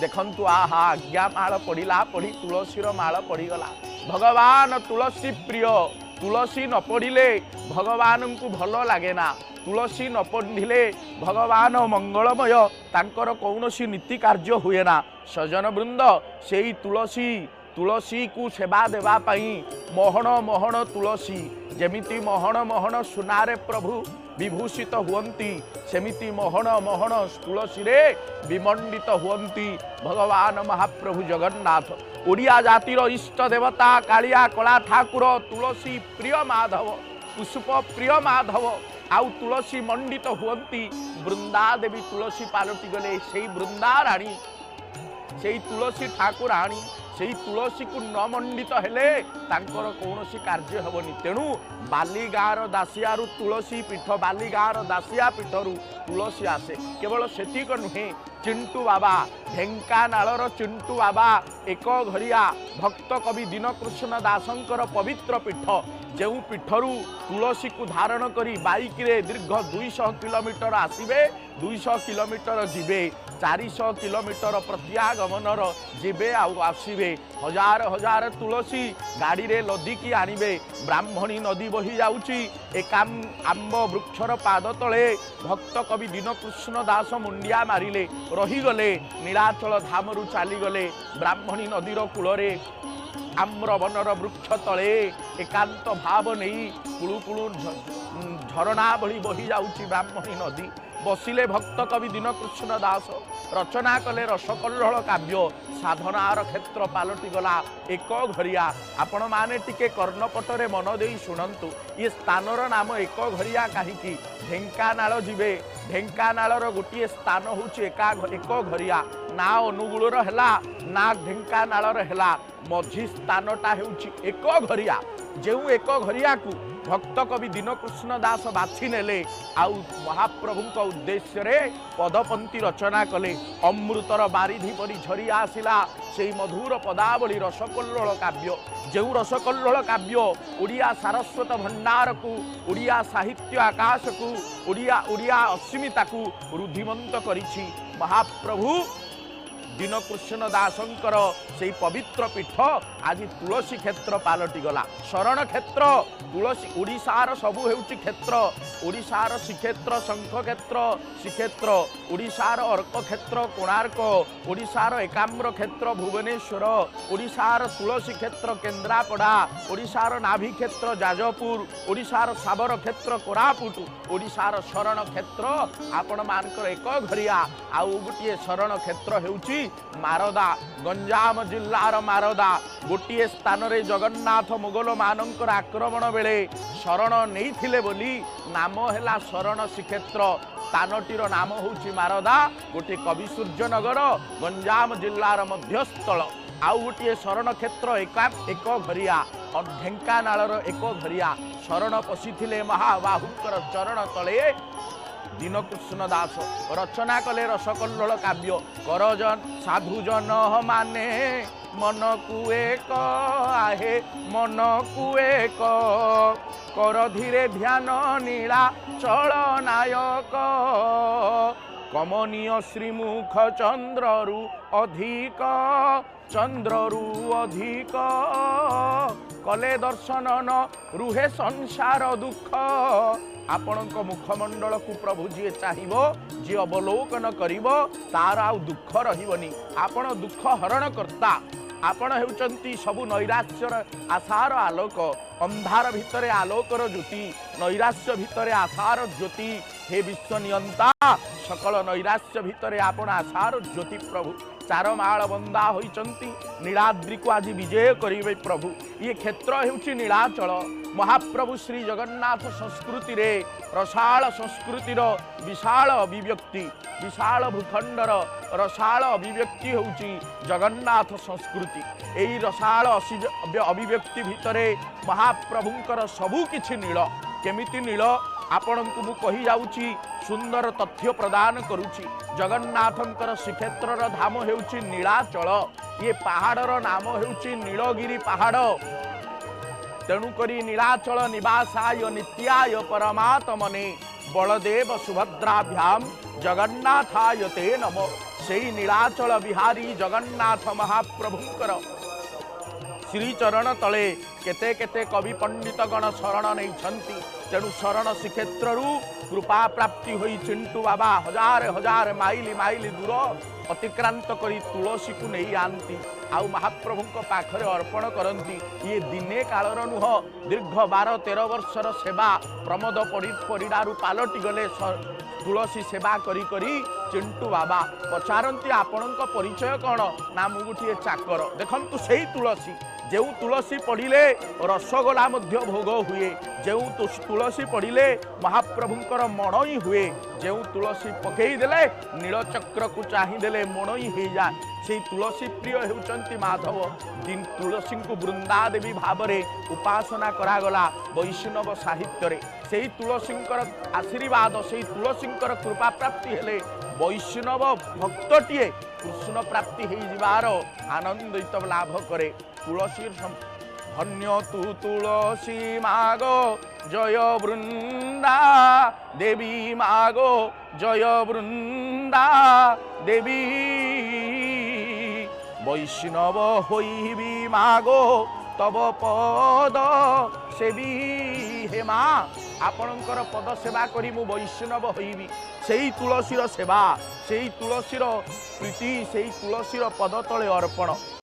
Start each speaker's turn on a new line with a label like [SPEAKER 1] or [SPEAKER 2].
[SPEAKER 1] ଦେଖନ୍ତୁ, ଆହା, ଆଜ୍ଞା ମାଳ ପଡ଼ିଲା ପଢ଼ି ତୁଳସୀର ମାଳ ପଡ଼ିଗଲା। ଭଗବାନ ତୁଳସୀ ପ୍ରିୟ। ତୁଳସୀ ନ ପଡ଼ିଲେ ଭଗବାନଙ୍କୁ ଭଲ ଲାଗେ ନା। ତୁଳସୀ ନ ପଢ଼ିଲେ ଭଗବାନ ମଙ୍ଗଳମୟ, ତାଙ୍କର କୌଣସି ନୀତି କାର୍ଯ୍ୟ ହୁଏ ନା। ସଜନ ବୃନ୍ଦ, ସେଇ ତୁଳସୀ, ତୁଳସୀକୁ ସେବା ଦେବା ପାଇଁ ମହଣ ମହଣ ତୁଳସୀ, ଯେମିତି ମହଣ ମହଣ ସୁନାରେ ପ୍ରଭୁ ବିଭୂଷିତ ହୁଅନ୍ତି, ସେମିତି ମହଣ ମହଣ ତୁଳସୀରେ ବିମଣ୍ଡିତ ହୁଅନ୍ତି ଭଗବାନ ମହାପ୍ରଭୁ ଜଗନ୍ନାଥ। ଓଡ଼ିଆ ଜାତିର ଇଷ୍ଟ ଦେବତା କାଳିଆ କଳା ଠାକୁର, ତୁଳସୀ ପ୍ରିୟ ମାଧବ, ପୁଷ୍ପ ପ୍ରିୟ ମାଧବ, ଆଉ ତୁଳସୀ ମଣ୍ଡିତ ହୁଅନ୍ତି। ବୃନ୍ଦା ଦେବୀ ତୁଳସୀ ପାଲଟି ଗଲେ। ସେଇ ବୃନ୍ଦା ରାଣୀ, ସେଇ ତୁଳସୀ ଠାକୁରାଣୀ, ସେଇ ତୁଳସୀକୁ ନ ମଣ୍ଡିତ ହେଲେ ତାଙ୍କର କୌଣସି କାର୍ଯ୍ୟ ହେବନି। ତେଣୁ ବାଲି ଗାଁର ଦାସିଆରୁ ତୁଳସୀ ପୀଠ, ବାଲି ଗାଁର ଦାସିଆ ପୀଠରୁ ତୁଳସୀ ଆସେ। କେବଳ ସେତିକ ନୁହେଁ, ଚିଣ୍ଟୁ ବାବା, ଢେଙ୍କାନାଳର ଚିଣ୍ଟୁ ବାବା, ଏକ ଘରିଆ ଭକ୍ତ କବି ଦୀନକୃଷ୍ଣ ଦାସଙ୍କର ପବିତ୍ର ପୀଠ, ଯେଉଁ ପୀଠରୁ ତୁଳସୀକୁ ଧାରଣ କରି ବାଇକରେ ଦୀର୍ଘ 200 କିଲୋମିଟର ଆସିବେ, 200 କିଲୋମିଟର ଯିବେ, 400 କିଲୋମିଟର ପ୍ରତ୍ୟାଗମନର ଯିବେ ଆଉ ଆସିବେ। ହଜାର ହଜାର ତୁଳସୀ ଗାଡ଼ିରେ ଲଦିକି ଆଣିବେ। ବ୍ରାହ୍ମଣୀ ନଦୀ ବହି ଯାଉଛି, ଏକାମ ଆମ୍ବ ବୃକ୍ଷର ପାଦ ତଳେ ଭକ୍ତ କବି ଦୀନକୃଷ୍ଣ ଦାସ ମୁଣ୍ଡିଆ ମାରିଲେ, ରହିଗଲେ। ନୀଳାଚଳ ଧାମରୁ ଚାଲିଗଲେ। ବ୍ରାହ୍ମଣୀ ନଦୀର କୂଳରେ ଆମ୍ରବନର ବୃକ୍ଷ ତଳେ ଏକାନ୍ତ ଭାବ ନେଇ କୁଳୁ କୁଳୁ ଝରଣା ଭଳି ବହି ଯାଉଛି ବ୍ରାହ୍ମଣୀ ନଦୀ। ବସିଲେ ଭକ୍ତ କବି ଦୀନକୃଷ୍ଣ ଦାସ, ରଚନା କଲେ ରସକଲ୍ଲୋଳ କାବ୍ୟ। ସାଧନାର କ୍ଷେତ୍ର ପାଲଟିଗଲା ଏକ ଘରିଆ। ଆପଣମାନେ ଟିକେ କର୍ଣ୍ଣପଟରେ ମନ ଦେଇ ଶୁଣନ୍ତୁ, ଇଏ ସ୍ଥାନର ନାମ ଏକ ଘରିଆ କାହିଁକି? ଢେଙ୍କାନାଳ ଯିବେ, ଢେଙ୍କାନାଳର ଗୋଟିଏ ସ୍ଥାନ ହେଉଛି ଏକ ଘରିଆ। ନା ଅନୁଗୁଳର ହେଲା, ନା ଢେଙ୍କାନାଳର ହେଲା, ମଝି ସ୍ଥାନଟା ହେଉଛି ଏକ ଘରିଆ। ଯେଉଁ ଏକ ଘରିଆକୁ ଭକ୍ତ କବି ଦୀନକୃଷ୍ଣ ଦାସ ବାଛି ନେଲେ ଆଉ ମହାପ୍ରଭୁଙ୍କ ଉଦ୍ଦେଶ୍ୟରେ ପଦପନ୍ତି ରଚନା କଲେ, ଅମୃତର ବାରିଧି ପରି ଝରି ଆସିଲା ସେଇ ମଧୁର ପଦାବଳୀ ରସକଲ୍ଲୋଳ କାବ୍ୟ। ଯେଉଁ ରସକଲ୍ଲୋଳ କାବ୍ୟ ଓଡ଼ିଆ ସାରସ୍ୱତ ଭଣ୍ଡାରକୁ, ଓଡ଼ିଆ ସାହିତ୍ୟ ଆକାଶକୁ, ଓଡ଼ିଆ ଅସ୍ମିତାକୁ ରୁଦ୍ଧିମନ୍ତ କରିଛି। ମହାପ୍ରଭୁ ଦୀନକୃଷ୍ଣ ଦାସଙ୍କର ସେଇ ପବିତ୍ର ପୀଠ ଆଜି ତୁଳସୀ କ୍ଷେତ୍ର ପାଲଟିଗଲା, ଶରଣ କ୍ଷେତ୍ର। ତୁଳସୀ ଓଡ଼ିଶାର ସବୁ ହେଉଛି କ୍ଷେତ୍ର। ଓଡ଼ିଶାର ଶ୍ରୀକ୍ଷେତ୍ର ଶଙ୍ଖ କ୍ଷେତ୍ର ଶ୍ରୀକ୍ଷେତ୍ର, ଓଡ଼ିଶାର ଅର୍କ କ୍ଷେତ୍ର କୋଣାର୍କ, ଓଡ଼ିଶାର ଏକାମ୍ର କ୍ଷେତ୍ର ଭୁବନେଶ୍ୱର, ଓଡ଼ିଶାର ତୁଳସୀ କ୍ଷେତ୍ର କେନ୍ଦ୍ରାପଡ଼ା, ଓଡ଼ିଶାର ନାଭି କ୍ଷେତ୍ର ଯାଜପୁର, ଓଡ଼ିଶାର ଶାବର କ୍ଷେତ୍ର କୋରାପୁଟ, ଓଡ଼ିଶାର ଶରଣ କ୍ଷେତ୍ର ଆପଣମାନଙ୍କର ଏକ ଘରିଆ। ଆଉ ଗୋଟିଏ ଶରଣ କ୍ଷେତ୍ର ହେଉଛି ମାରଦା, ଗଞ୍ଜାମ ଜିଲ୍ଲାର ମାରଦା। ଗୋଟିଏ ସ୍ଥାନରେ ଜଗନ୍ନାଥ ମୋଗଲମାନଙ୍କର ଆକ୍ରମଣ ବେଳେ ଶରଣ ନେଇଥିଲେ ବୋଲି ନାମ ହେଲା ଶରଣ ଶ୍ରୀକ୍ଷେତ୍ର। ସ୍ଥାନଟିର ନାମ ହେଉଛି ମାରଦା, ଗୋଟିଏ କବି ସୂର୍ଯ୍ୟନଗର, ଗଞ୍ଜାମ ଜିଲ୍ଲାର ମଧ୍ୟସ୍ଥଳ। ଆଉ ଗୋଟିଏ ଶରଣ କ୍ଷେତ୍ର ଏକ ଘରିଆ, ଢେଙ୍କାନାଳର ଏକ ଘରିଆ। ଶରଣ ପଶିଥିଲେ ମହାବାହୁଙ୍କର ଚରଣ ତଳେ ଦୀନକୃଷ୍ଣ ଦାସ, ରଚନା କଲେ ରସକଲ୍ଲୋଳ କାବ୍ୟ। କରଜନ ସାଧୁଜନ ମାନେ ମନକୁ ଏକ, ଆହେ ମନକୁ ଏକ କର ଧୀରେ ଧ୍ୟାନ ନୀଳା ଚଳ ନାୟକ। କମନୀୟ ଶ୍ରୀମୁଖ ଚନ୍ଦ୍ରରୁ ଅଧିକ, ଚନ୍ଦ୍ରରୁ ଅଧିକ, କଲେ ଦର୍ଶନ ନ ରୁହେ ସଂସାର ଦୁଃଖ। ଆପଣଙ୍କ ମୁଖମଣ୍ଡଳକୁ ପ୍ରଭୁ ଯିଏ ଚାହିଁବ, ଯିଏ ଅବଲୋକନ କରିବ, ତାର ଆଉ ଦୁଃଖ ରହିବନି। ଆପଣ ଦୁଃଖ ହରଣ କର୍ତ୍ତା, ଆପଣ ହେଉଛନ୍ତି ସବୁ ନୈରାଶ୍ୟର ଆଶାର ଆଲୋକ। ଅନ୍ଧାର ଭିତରେ ଆଲୋକର ଜ୍ୟୋତି, ନୈରାଶ୍ୟ ଭିତରେ ଆଶାର ଜ୍ୟୋତି। ହେ ବିଶ୍ୱ ନିୟନ୍ତା, ସକଳ ନୈରାଶ୍ୟ ଭିତରେ ଆପଣ ଆଶାର ଜ୍ୟୋତି ପ୍ରଭୁ। ଚାରମାଳ ବନ୍ଦା ହୋଇଛନ୍ତି, ନୀଳାଦ୍ରିକୁ ଆଜି ବିଜୟ କରିବେ ପ୍ରଭୁ। ଇଏ କ୍ଷେତ୍ର ହେଉଛି ନୀଳାଚଳ। ମହାପ୍ରଭୁ ଶ୍ରୀ ଜଗନ୍ନାଥ ସଂସ୍କୃତିରେ ରସାଳ ସଂସ୍କୃତିର ବିଶାଳ ଅଭିବ୍ୟକ୍ତି, ବିଶାଳ ଭୂଖଣ୍ଡର ରସାଳ ଅଭିବ୍ୟକ୍ତି ହେଉଛି ଜଗନ୍ନାଥ ସଂସ୍କୃତି। ଏଇ ରସାଳ ଅଭିବ୍ୟକ୍ତି ଭିତରେ ମହାପ୍ରଭୁଙ୍କର ସବୁ କିଛି ନୀଳ। କେମିତି ନୀଳ ଆପଣଙ୍କୁ ମୁଁ କହିଯାଉଛି, ସୁନ୍ଦର ତଥ୍ୟ ପ୍ରଦାନ କରୁଛି। ଜଗନ୍ନାଥଙ୍କର ଶ୍ରୀକ୍ଷେତ୍ରର ଧାମ ହେଉଛି ନୀଳାଚଳ। ଇଏ ପାହାଡ଼ର ନାମ ହେଉଛି ନୀଳଗିରି ପାହାଡ଼। ତେଣୁକରି ନୀଳାଚଳ ନିବାସାୟ ନିତ୍ୟାୟ ପରମାତ୍ମନେ ବଳଦେବ ସୁଭଦ୍ରାଭ୍ୟାମ ଜଗନ୍ନାଥାୟ ତେ ନମ। ସେଇ ନୀଳାଚଳ ବିହାରୀ ଜଗନ୍ନାଥ ମହାପ୍ରଭୁଙ୍କର ଶ୍ରୀଚରଣ ତଳେ କେତେ କେତେ କବି ପଣ୍ଡିତଗଣ ଶରଣ ନେଇଛନ୍ତି। ତେଣୁ ଶରଣ ଶ୍ରୀକ୍ଷେତ୍ରରୁ କୃପା ପ୍ରାପ୍ତି ହୋଇ ଚିଣ୍ଟୁ ବାବା ହଜାର ହଜାର ମାଇଲି ମାଇଲି ଦୂର ଅତିକ୍ରାନ୍ତ କରି ତୁଳସୀକୁ ନେଇ ଆନ୍ତି ଆଉ ମହାପ୍ରଭୁଙ୍କ ପାଖରେ ଅର୍ପଣ କରନ୍ତି। ଇଏ ଦିନେ କାଳର ନୁହଁ, ଦୀର୍ଘ 12 13 ବର୍ଷର ସେବା। ପ୍ରମୋଦ ପରିଡ଼ାରୁ ପାଲଟି ଗଲେ ତୁଳସୀ ସେବା କରି କରି ଚିଣ୍ଟୁ ବାବା। ପଚାରନ୍ତି, ଆପଣଙ୍କ ପରିଚୟ କ'ଣ? ନା, ମୁଁ ଗୋଟିଏ ଚାକର। ଦେଖନ୍ତୁ, ସେଇ ତୁଳସୀ, ଯେଉଁ ତୁଳସୀ ପଡ଼ିଲେ ରସଗୋଲା ମଧ୍ୟ ଭୋଗ ହୁଏ, ଯେଉଁ ତୁଳସୀ ପଡ଼ିଲେ ମହାପ୍ରଭୁଙ୍କର ମଣଇ ହୁଏ, ଯେଉଁ ତୁଳସୀ ପକେଇ ଦେଲେ ନୀଳଚକ୍ରକୁ ଚାହିଁଦେଲେ ମଣଇ ହେଇଯାଏ, ସେଇ ତୁଳସୀ ପ୍ରିୟ ହେଉଛନ୍ତି ମାଧବ। ତୁଳସୀଙ୍କୁ ବୃନ୍ଦାଦେବୀ ଭାବରେ ଉପାସନା କରାଗଲା ବୈଷ୍ଣବ ସାହିତ୍ୟରେ। ସେଇ ତୁଳସୀଙ୍କର ଆଶୀର୍ବାଦ, ସେଇ ତୁଳସୀଙ୍କର କୃପା ପ୍ରାପ୍ତି ହେଲେ ବୈଷ୍ଣବ ଭକ୍ତଟିଏ କୃଷ୍ଣ ପ୍ରାପ୍ତି ହେଇଯିବାର ଆନନ୍ଦିତ ଲାଭ କରେ। ତୁଳସୀ ଧନ୍ୟ ତୁ ତୁଳସୀ ମାଗ ଜୟ ବୃନ୍ଦା ଦେବୀ, ମାଗ ଜୟ ବୃନ୍ଦା ଦେବୀ, ବୈଷ୍ଣବ ହୋଇବି ମାଗୋ ତବ ପଦ ସେବି। ହେ ମା, ଆପଣଙ୍କର ପଦ ସେବା କରି ମୁଁ ବୈଷ୍ଣବ ହୋଇବି। ସେଇ ତୁଳସୀର ସେବା, ସେଇ ତୁଳସୀର ପ୍ରୀତି, ସେଇ ତୁଳସୀର ପଦ ତଳେ ଅର୍ପଣ।